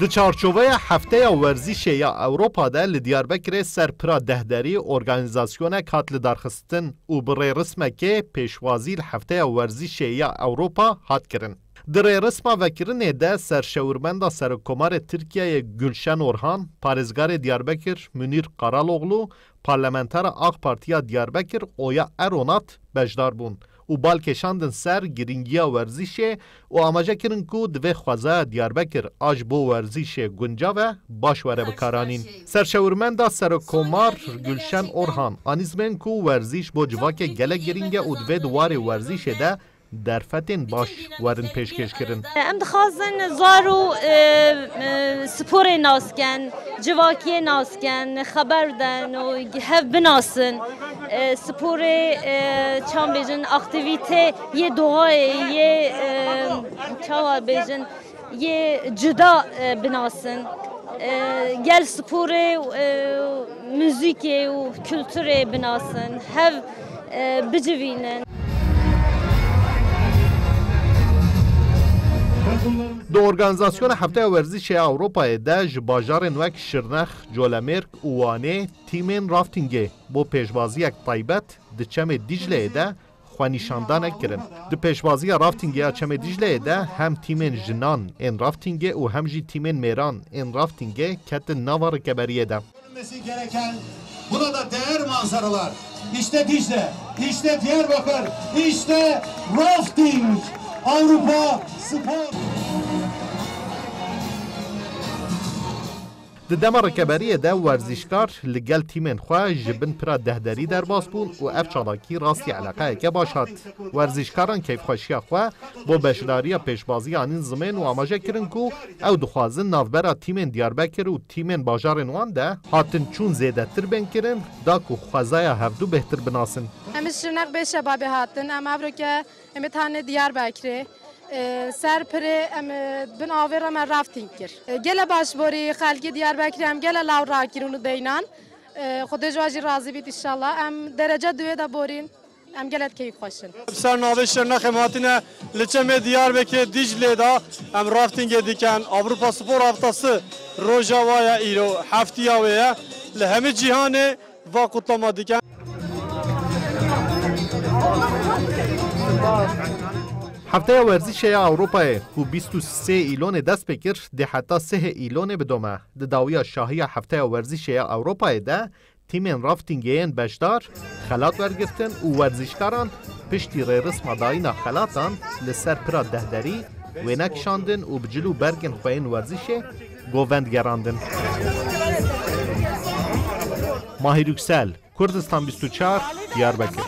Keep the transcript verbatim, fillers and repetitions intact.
Di çarçoveya Hefteya Werzîşê ya Ewropa de li Diyarbekirê ser pira dehderî organîzasyonek hat lidarxistin û bi rêrismekê pêşwazî li Hefteya Werzîşê ya Ewropa hat kirin. Di rêrisma vekirinê de serşewirmenda Serokkomarê Tirkiyeyê Gülşen Orhan, parêzgarê Diyarbekir Münîr Karaloglu, parlamentera AK Partiya Diyarbekir Oya Eronat beşdar bûn û bal kêşandin ser girîngiya werzîşê û amaje kirin ku divê xwezaya Diyarbekir a ji bo werzîşê guncav e baş were bikaranîn. Serşewirmenda Serokkomar Gülşen Orhan anî zimên ku werzîş bo civakê gelek girîng e û divê di warê werzîşê de derfetên baş werin pêşkêşkirin. Em dixwazin zar û, e, e, sporê nas ken, civakiyê nas ken, xeber den û hev binasin. E, sporê, e, çawa bêjin, aktîvîte yê doğayê, yê, e, çawa bêjin, yê cuda, e, binasin. E, gel sporê, e, muzîkê û kulturê binasin, hev, e, bicivînin. Di organîzasyona Hefteya Werzîşê ya Ewropayê de ji bajarên wek Şirnex, Colemêrg û Wanê tîmên raftingê bo pêşbaziyek taybet di Çemê Dîcleyê de xwenîşandanek kirin. Di pêşbaziya raftingê ya Çemê Dîcleyê de hem tîmên jinan ên raftingê û hem jî tîmên mêran ên raftingê ketin nava rikeberiyê de. Görülmesi gereken, buna da değer manzaralar. İşte Dicle, işte Diyarbakır, işte rafting, Avrupa spor. Di dema rikeberiyê de werzîşkar li gel tîmên xwe ji bin pira dehderî derbas bûn û ev çalakî rastî eleqeyeke baş hat. Werzîşkaran keyfxweşiya xwe bo beşdariya pêşbaziya anîn zimên û amaje kirin ku ew dixwazin navbera tîmên Diyarbekir û tîmên bajarên wan de hatinçûn zêdetir bên kirin, da ku xwezaya hevdu bêhtir binasin. Em ji Şirnex bê şebabê hatin, em evroke em ê tanê Diyarbekirê. E, ser pirê em, e, bin avê re me rafting kir. E, gele baş borî xelkê Diyarbekirê em gele law rakir û deynan. E, Xwedê ji wan jî razî bît înşallah. Em derece duê de borîn. Em gelek keyf xweş in. Ser navê Şirnexê em hatine li çemê Diyarbekirê Dîclê de em raftingê dikin. Avrupa Spor Haftası roja wa ye îro, heftiya wê ye. Li hemî cîhanê va kutlama dikin. Hefteya Werzîşê ya Ewropayê ku bîst û sê Îlonê dest pê kir, dê heta sihê Îlonê bidome. Di dawiya şahiya Hefteya Werzîşê ya Ewropayê de tîmên raftingê yên beşdar xelat wergirtin û werzîşkaran piştî rêrisma dayîna xelatan li ser pira dehderî wêne kişandin û bi cil û bergên xwe yên werzîşê govend gerandin. Mahir Yüksel, Kurdistan bîst û çar, Diyarbekir.